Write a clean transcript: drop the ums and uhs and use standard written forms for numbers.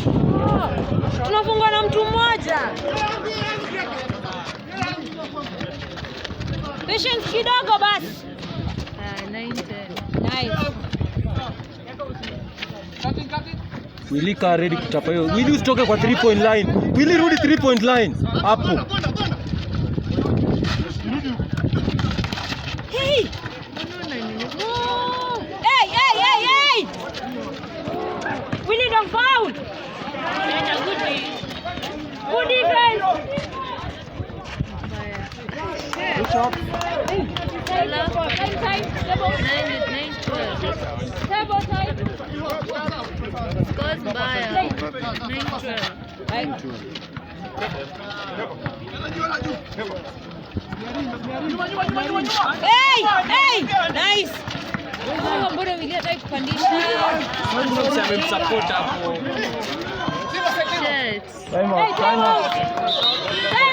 Oh, tunafungwa na mtu mmoja. Patience kidogo basi. Ah, 9-10. Nice. Willy kaa ready kuchapa hiyo. Willy, usitoke kwa 3 point line. Willy, rudi 3 point line. Hapo. Hey! Mbona nini? No! Hey, hey, hey, hey! We need a foul. Good defense. Mbaya. Time, time. Table, 9-9-12. Table time. Scores mbaya. 9-12. Right. Hey, hey! Nice. Oh, mbona Willy hataki kupandisha? Amemsupport hapo. Shit. Time Hey, out, time time out. out.